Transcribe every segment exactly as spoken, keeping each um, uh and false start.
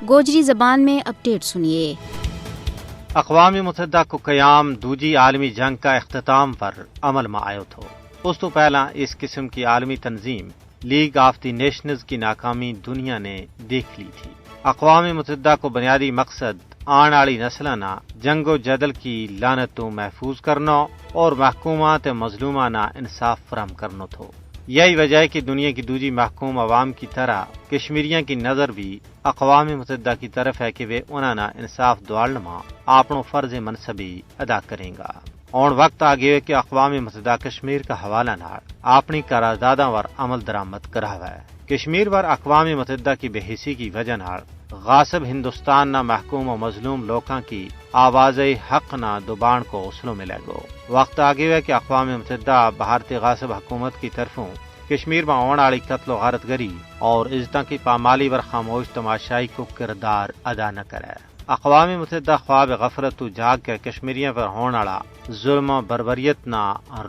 گوجری زبان میں اپڈیٹ سنیے۔ اقوام متحدہ کو قیام دوجی عالمی جنگ کا اختتام پر عمل ما آیو تھو۔ اس تو پہلاں اس قسم کی عالمی تنظیم لیگ آف دی نیشنز کی ناکامی دنیا نے دیکھ لی تھی۔ اقوام متحدہ کو بنیادی مقصد آن آڑی نسلاں نا جنگ و جدل کی لعنت تو محفوظ کرنو اور محکوماں تے مظلوماں نا انصاف فراہم کرنو تھو۔ یہی وجہ ہے کہ دنیا کی دوجی محکوم عوام کی طرح کشمیریاں کی نظر بھی اقوام متحدہ کی طرف ہے کہ وہ انہاں نا انصاف دوالن ما آپنو فرض منصبی ادا کریں گا۔ ہن وقت آ گیو ہے کہ اقوام متحدہ کشمیر کا حوالہ نال آپنی قرارداداں ور عمل درآمد کراوے۔ کشمیر ور اقوام متحدہ کی بے حسی کی وجہ نال غاصب ہندوستان نا محکوم و مظلوم لوکاں کی آواز حق نا دوبان کو حوصلو ملے گو۔ وقت آ گیو ہے کہ اقوام متحدہ بھارتی غاصب حکومت کی طرفوں کشمیر ما ہون آڑی قتل و غارت گری اور عزتاں کی پامالی ور خاموش تماشائی کو کردار ادا نہ کرے۔ اقوام متحدہ خواب غفلت تو جاگ کے کشمیریاں پر ہون آڑا ظلم و بربریت نا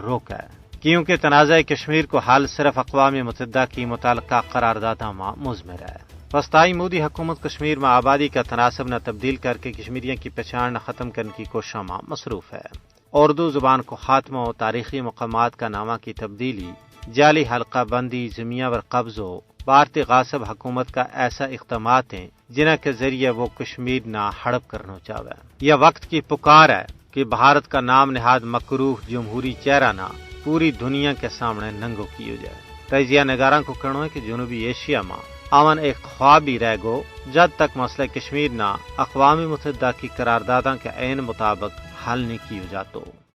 روک ہے، کیونکہ تنازعہ کشمیر کو حل صرف اقوام متحدہ کی متعلقہ قرارداداں ما مضمر ہے۔ پستائی مودی حکومت کشمیر ما آبادی کا تناسب نا تبدیل کر کے کشمیریاں کی پچھان نا ختم کرنے کی کوششاں ما مصروف ہے۔ اردو زبان کو خاتمو، تاریخی مقامات کا نامہ کی تبدیلی، جعلی حلقہ بندی، زمیاں ور قبضو، بھارتی غاصب حکومت کا ایسا اقدامات ہیں جنہاں کے ذریعے وہ کشمیر نا ہڑپ کرنو چاہوے۔ یہ وقت کی پکار ہے کہ بھارت کا نام نہاد مقروف جمہوری چہرہ نا پوری دنیا کے سامنے ننگو کیو جائے۔ تجزیہ نگاراں کو کہنو ہے کہ جنوبی ایشیا ما امن ایک خواب ہی رہ گو، جد تک مسئلہ کشمیر نا اقوام متحدہ کی قرارداداں کے عین مطابق حل نہیں کیو جاتو۔